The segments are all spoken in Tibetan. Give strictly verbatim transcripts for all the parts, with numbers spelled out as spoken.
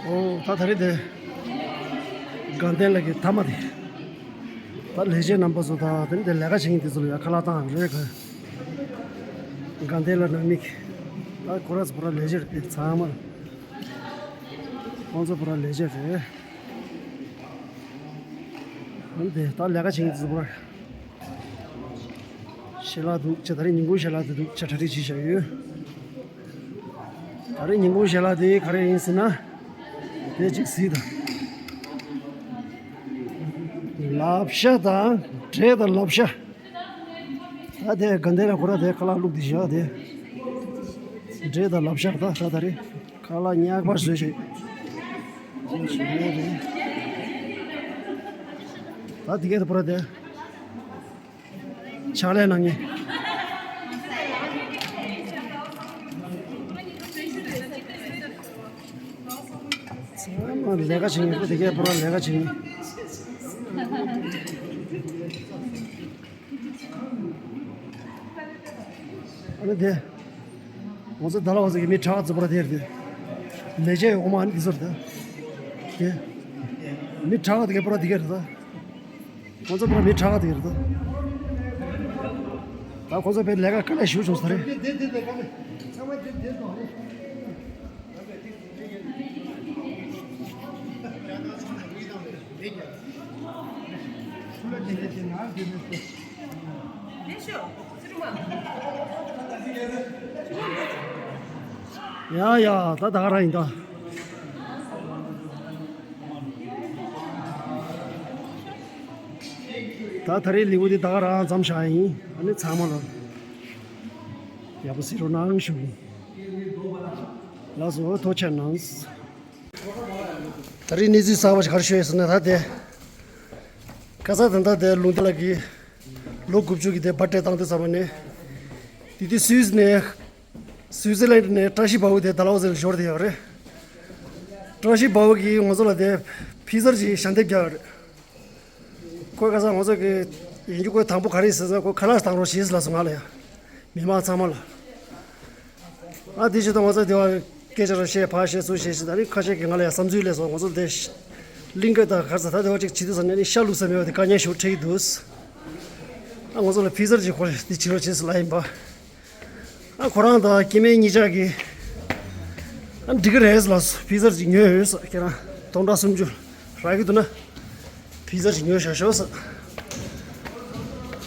ཨོ་ད་ད་རེས་དེ་དགའ་ལྡན་ལགས་ཀྱི་མཐའ་མ་དེ། ད་ལས་བྱེད་རྣམ་པ་ཚོ་དང་དེ་ནི་དེ་ལས་ཀ་བྱེད་མཁན་དེ་ཚོ་ལ་ཡང་ཁ་ལག་བཏང་རེད་ག་དགའ་ལྡན་ལགས་ནང་མི་གི་ད་ཁོ་ར་ཚོ་པུ་ར་ལས་བྱེད་རེད། ཚང་མ་ཁོང་ཚོ་པུ་ར་ལས་བྱེད་རེད། འོན་ཏེ་ད་ལས་ཀ་བྱེད་མཁན་དེ་ཚོ་པུ་ར། ཞལ་ལག་འདུག་ཅེས། ད་རེས་ཉིན་གུང་ཞལ་ལག་དེ་འདུག་ཅེས་གྲ་སྒྲིག་བྱས་བཞག་ཡོད། ད་རེས་ཉིན་གུང་ཞལ་ལག་དེ་ག་རེ་ཡིན་ཟེར་ན། དེ་གཅིག་གཟིགས་དང་། ལབ་ཤ་དང་། འབྲས་དང་ལབ་ཤ། ད་དེ་དགའ་ལྡན་ལགས་ཁོ་ར་དེ་ཁ་ལག་བླུགས་དེ་བཞག་དེ། འབྲས་དང་ལབ་ཤ། ད་ད་ད་རེས་ཁ་ལག་ཉག་པ་བཟོས་བཞག་ད་དེ་གས་དེ་པུ་ར་དེ། ཕྱག་ལས་གནང་མཁན། ཚང་མ་ལས་ཀ་བྱེད་མཁན། དེ་གས་པུ་ར་ལས་ཀ་བྱེད་མཁན། ཨ་ནི་དེ། ང་ཚོ་ད་ལ་བ་ཟེར་གི་མི་དྲག་ཙི་པུ་ར་དེ་རེད་དེ། ལས་བྱེད་འོ་མ་ཨ་ནི་དེ་ཚོ་རེད་ད། དེ། མི་དྲག་དེ་གས་པུ་ར་དེ་གས་རེད་ད། ཁོང་ཚོ་པུ་ར་མི་དྲག་ག་དེ་རེད་དོ། ད་ཁོང་ཚོ་དཔེ་ལས་ཀ་དཀའ་ལས་ཞེ་པོ་བྱུང་ས་རེད། ཡ་ཡ། ད་ད་ག་རང་ཡིན་ད། ད་ད་རེས་ལེའུ་འདི་ད་ག་རང་མཚམས་བཞག་ཡིན། ཨ་ནི་ཚང་མ་ལ་ཡག་པོ་གཟིགས་རོགས་གནང་ཞུ་གི་ཡིན། ལགས་སོ། ཐུགས་རྗེ་གནང་། ད་རེས་གནས་ཚུལ་གསར་པ་ཞིག་ག་རེ་ཤོད་ཡོད་ཟེར་ན། ད་དེ་ཁ་སང་ད་ལྟ་དེ་ལུང་བསྟན་ལགས་ཀྱིས་ལོ་དགུ་བཅུ་གི་དེ་བར་ཌེ་བཏང་དུས་ཙམ་པ་ནས། དེ་དུས་སུད་སི་ནས། སུའི་ཙི་ལན་ནས་བཀྲ་ཤིས་དཔའ་བོ་དེ་ད་ལའོ་ཙི་ལ་འབྱོར་བསྡད་ཡོད་རེད། བཀྲ་ཤིས་དཔའ་བོ་གིས་ང་ཚོ་ལ་དེ་ཕི་ཛར་གྱི་ཞལ་འདེབས་བརྒྱབ་ཡོད་རེད། ཁོས་ཁ་སང་ང་ཚོ་གི་ཡིན་རྒྱུ་ཁོའི་དང་པོ་ག་རེ་ཟེར་ཟེར། ཁོ་ཁ་ལག་བཏང་རོགས་བྱེད་ཟེར་ལབ་སོང་ང་ལ་ཡ། མི་མང་ཚང་མ་ལ། ཨ་དེ་བྱེད་དུས་ང་ཚོ་དེ་བ་སྐད་ཆ་ར་བཤད། ཕར་བཤད་ཚུར་བཤད་བྱེད། ད་རེས་ཁ་ཤས་ཀྱིས་ང་ལ་ཡ་བསམ་ཚུལ་སླེབས་སོང་། ང་ཚོ་དེ་གླིང་ག་དང་ག་རེ་ཟེར། ད་དེ་བ་ཅིག་བྱེད་དུས་ཙམ་ནས་ནི་ཤ་བླུགས་ས་མེད་པ་དེ་དཀའ་ངལ་ཞིག་འཕྲད་ཀྱི་འདུག་ཨ་ང་ཚོ་ལ་ཕི་ཛར་གྱི་ཁོ་དེ་བྱེད་རོགས་བྱེད་ཟེར་ལབ་ཡིན་པ། ཨ་ཁོ་རང་དང་སྐྱེ་དམན་གཉིས་ཆ་གིས་ཨ་འགྲིག་གི་རེད་ལབ་སོང་། ཕི་ཛར་ཅིག་ཉོས་ཡོད་ཟེར། ཁྱེད་རང་སྟོང་ཕྲག་སུམ་ཅུ་རག་གི་འདུག་ན་ཕི་ཛར་ཅིག་ཉོས་བཞག་ཤོག་ཟེར།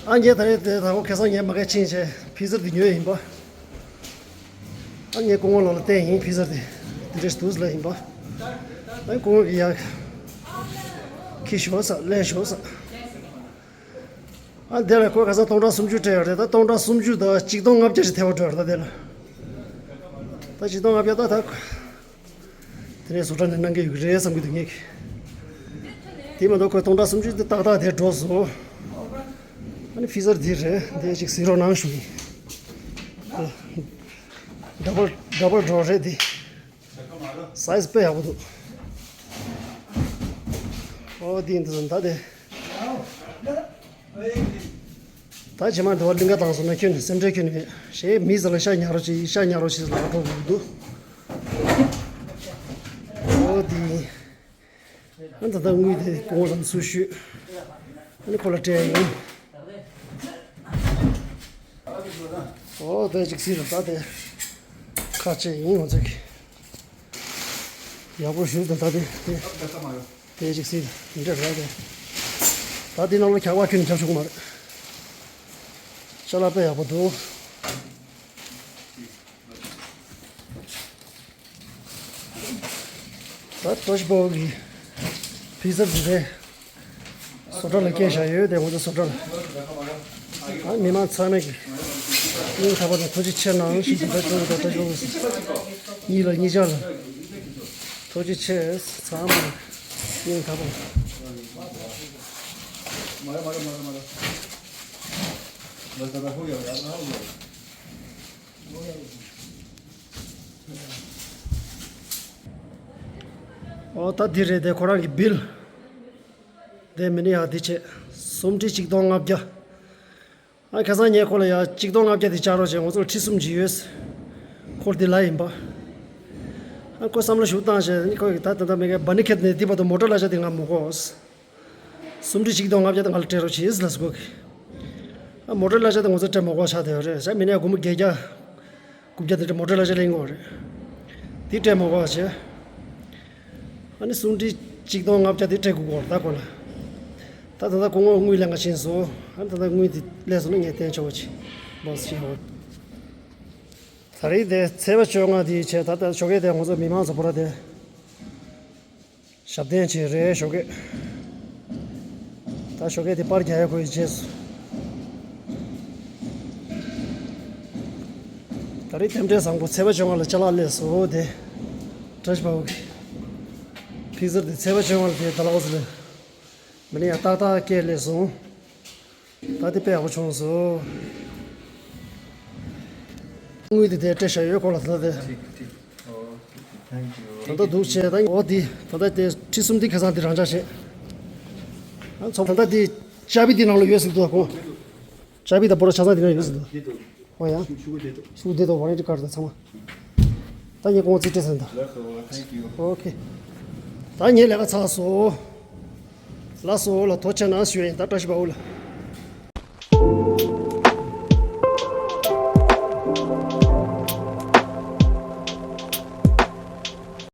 ཨ་ངས་ད་རེས་དེ་ད་ཁོ་ཁ་སང་ངས་མ་ག་ཕྱིན་བྱས་ཕི་ཛར་དེ་ཉོས་ཡིན་པ། ཨ་ངས་སྐུ་ངོ་ལགས་ལ་བསྟན་ཡིན། ཕི་ཛར་དེ་འདི་འདྲས་འདུག་ལབ་ཡིན་པ། ཨ་སྐུ་ངོ་གིས་ཡ་འཁྱེར་ཤོག་ཟེར། ལེན་ཤོག་ཟེར། ཨ་དེ་ལ་ཁོས་ཁ་སང་སྟོང་ཕྲག་སུམ་ཅུ་སྤྲད་ཡོད་རེད། ད་སྟོང་ཕྲག་སུམ་ཅུ་དང་གཅིག་སྟོང་ལྔ་བརྒྱ་ཞིག་ཐེབས་པ་འགྲོ་ཡོད་རེད། ད་དེ་ལ་ད་གཅིག་སྟོང་ལྔ་བརྒྱ་ད་ད་དེ་ནས་བཟོ་གྲྭ་ནས་གནང་གི་ཡོད་ཀྱི་རེད་བསམ་གྱི་འདུག་ངས། དེ་མ་གཏོགས་ཁོས་སྟོང་ཕྲག་སུམ་ཅུ་དེ་ཏག་ཏག་དེ་འགྲོ་སོང་། ཨ་ནི་ཕི་ཛར་འདི་རེད། འདི་ཅིག་གཟིགས་རོགས་གནང་ཞུ་ཡིན། ཌབ་བལ་ཌབ་བལ་ཌོར་རེད་འདི། སའི་ཛི་དཔེ་ཡག་པོ་འདུག་ཨོ་དེ་འདི་ཚོ་ད་དེ། ད་རྗེས་མ་འདི་བ་གླིང་ག་བཏང་སོང་ན་ཁྱོན་ནས་སེམས་ཁྲལ་ཁྱོན་ནས་མེད། གཞན་མི་ཟེར་ལ་ཤ་ཉར་རོགས་བྱེད། ཤ་ཉར་རོགས་བྱེད་ལབ་འགྲོ་དགོས་ཀྱི་འདུག་ཨོ་དེ་ཡིན། ཨ་ད་ལྟ་དངུལ་དེ་སྐུ་ངོ་ལ་ཚུར་ཞུས། ཨ་ནི་ཁོ་ལ་སྤྲད་ཡིན། ཨོ་དེ་ཅིག་གཟིགས་རོགས། ད་དེ་ཁ་ཆེ་ཡིན། ང་ཚོ་གི་ཡག་པོ་ཞུས་དང་། ད་དེ་དེ་དེ་ཅིག་གཟིགས་དང་། འདི་འདྲ་རེད་དེ། ད་དེ་ནང་ལ་འཁྱག་པ་ཁྱོན་ནས་རྒྱབ་ཆོག་གི་མ་རེད། ཅ་ལག་དཔེ་ཡག་པོ་འདུག་ད་བཀྲ་ཤིས་དཔའ་བོ་གི་ཕི་ཛར་འདི་རེད། བཟོ་གྲྭ་ལ་སྐྱེལ་བཞག་ཡོད་དེ། ང་ཚོ་བཟོ་གྲྭ་ལ། ཨ་མི་མང་ཚང་མས་ཀྱི་སྙིང་ཐག་པ་ནས་ཐུགས་རྗེ་ཆེ་གནང་ཞུ། བཟོ་གྲྭ་སྐྱོང་བཟོ་གྲྭ་སྐྱོང་གཉིས་ལ་གཉིས་ཆ་ལ་ཐུགས་རྗེ་ཆེ། ཚང་མ་སྙིང་ཐག་པ་ནས། ཨོ་ད་འདི་རེད་དེ། ཁོ་རང་གི་བིལ། དེ་མི་ནི་ཡ་འདི་བྱས། སུམ་ཁྲི་གཅིག་སྟོང་ལྔ་བརྒྱ། ཨ་ཁ་སང་ངས་ཁོ་ལ་ཡ་གཅིག་སྟོང་ལྔ་བརྒྱ་དེ་བཅག་རོགས་བྱས། ང་ཚོར་ཁྲི་གསུམ་ཅིག་ཡོད། ཁོར་འདི་ལ་ཡིན་པ། ཨ་ཁོ་བསམ་བློ་ཞིག་བཏང་བྱས་ནི་ཁོ་གི་ད་ད་ད་མེ་ག་བ་ནི་ཁེད་ནས་དེ་བར་དུ་མོ་ཊ་གླ་ཆ་དེ་ང་མོ་གོ། སུམ་ཁྲི་གཅིག་སྟོང་ལྔ་བརྒྱ་དང་ང་ལ་སྤྲད་རོགས་བྱེད་ལ་སུ་གོ་གི། ཨ་མོ་ཊ་གླ་ཆ་དེ་ང་ཚོ་སྤྲད་མོ་གོ་ཆགས་དེ་རེད་ཟ་མི་ནས་སྒོར་མོ་བརྒྱད་བརྒྱ། དགུ་བརྒྱ་དེ་འདྲ་མོ་ཊ་གླ་ཆ་ལེན་དགོས་རེད། དེ་སྤྲད་མ་དགོས་པ་བྱས། ཨ་ནི་སུམ་ཁྲི་གཅིག་སྟོང་ལྔ་བརྒྱ་དེ་སྤྲད་དགོས་ཀྱི་ཡོད་རེད་ད་ཁོ་ལ། ད་ད་ལྟ་སྐུ་ངོ་དངུལ་ལེན་ག་ཕྱིན་སོང་། ཨ་ནི་ད་ལྟ་དངུལ་དེ་སླེབས་སོང་ན་ངས་བསྟན་ཆོག་པ་བྱེད། སྦོ་སི་ཤི་ཧོ། ད་རེས་དེ་ཚེས་པ་བཅོ་ལྔ་དེའི་ཆེད་ད་ལྟ་ཞོགས་ཀས་དེ་ང་ཚོ་མི་མང་ཚོ་པོ་ར་དེ། ཞབས་བརྟན་བྱས་རེད་ཞོགས་ཀས། ད་ཞོགས་ཀས་དེ་པར་རྒྱག་ཡ་ཁོའི་རྗེས་སུ། ད་རེས་རྟེན་འབྲེལ་བཟང་པོ་ཚེས་པ་བཅོ་ལྔ་ལ་ཅ་ལག་སླེབས་སོང་དེ། བཀྲ་ཤིས་པའོ་གི། ཕིག་ཟར་དེ་ཚེས་པ་བཅོ་ལྔ་ལ་དེ་ད་ལག་འོ་ཟེར་ལེ། མི་ནི་ཡང་ཏག་ཏག་སྐད་སླེབས་སོང་། ད་དེ་དཔེ་ཡག་པོ་བྱུང་སོང་། དངུལ་དེ་དེ་སྤྲད་བཞག་ཡོད་ཁོ་ལ་ད་དེ། ཐིག་ཐིག་ད་ལྟ་འདུག་བྱས་ད་འོ་དེ་ད་ལྟ་དེ་ཁྲི་གསུམ་དེ་ཁ་སང་དེ་རང་འཇགས་བྱས། ཨ་ཚོ་ད་ལྟ་དེ་ཅ་བི་དེ་ནང་ལ་ཡོད་ཟེར་འདུག་ཁོ། ཅ་བི་དང་པོ་ར་ཆ་ཚང་དེ་ནང་ཡོད་ཟེར་འདུག་འདི་འདུག་ཨོ་ཡ། ཤུ་གུ་འདི་འདུག་ཤུ་གུ་འདི་འདུག་ཝ་རན་ཊི་ཀར་ཌི་དང་ཚང་མ། ད་ངས་ཀོང་ཙི་སྤྲད་ཟིན་ད། ལགས་སོ། Thank you. ཨོ་ཁེ། ད་ངའི་ལས་ཀ་ཚར་སོང་། ལགས་སོ་ལ་ཐུགས་རྗེ་གནང་ཞུ་ཡིན་ད་བཀྲ་ཤིས་པའོ་ལ།